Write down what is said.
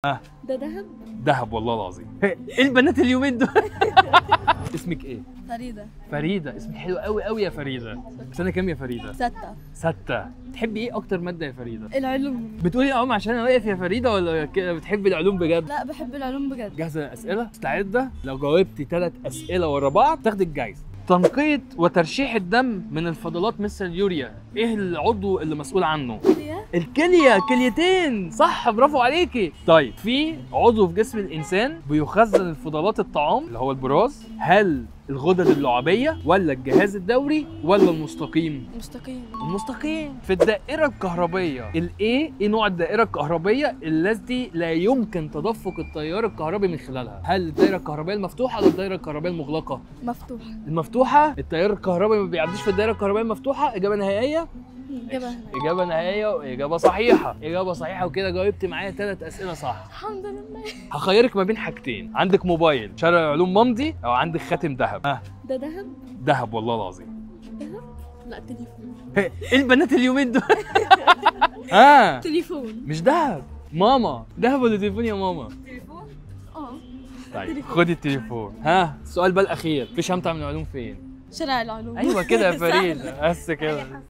ده دهب؟ دهب والله العظيم. ايه البنات اليومين دول؟ اسمك ايه؟ فريدة. فريدة، اسمك حلو قوي قوي يا فريدة. سنة كام يا فريدة؟ 6. 6. تحبي ايه أكتر مادة يا فريدة؟ العلوم. بتقولي العلوم عشان انا واقف يا فريدة ولا كده بتحبي العلوم بجد؟ لا بحب العلوم بجد. جاهزة للأسئلة؟ مستعدة؟ لو جاوبتي 3 أسئلة ورا بعض تاخدي الجايزة. تنقية وترشيح الدم من الفضلات مثل اليوريا، ايه العضو اللي مسؤول عنه؟ الكلية. الكلية، كليتين، صح، برافو عليكي. طيب في عضو في جسم الإنسان بيخزن الفضلات الطعام اللي هو البراز، هل الغدد اللعابية ولا الجهاز الدوري ولا المستقيم؟ مستقيم. المستقيم. في الدائرة الكهربية الايه، ايه نوع الدائرة الكهربية التي لا يمكن تدفق التيار الكهربي من خلالها؟ هل الدائرة الكهربية المفتوحة ولا الدائرة الكهربية المغلقة؟ مفتوحة. المفتوحة، التيار الكهربي ما بيعديش في الدائرة الكهربية المفتوحة. إجابة نهائية؟ إجابة نهائية وإجابة صحيحة، إجابة صحيحة. وكده جاوبت معايا 3 أسئلة صح. الحمد لله. هخيرك ما بين حاجتين، عندك موبايل شارع العلوم ممضي أو عندك خاتم ذهب. ده دهب؟ دهب والله العظيم. دهب؟ لا تليفون. إيه البنات اليومين دول؟ تليفون مش دهب. ماما، دهب ولا تليفون يا ماما؟ تليفون. طيب خدي التليفون. ها السؤال بقى الأخير، في شنطة من العلوم فين؟ شارع العلوم. ايوه كده يا فريدة، بس كده.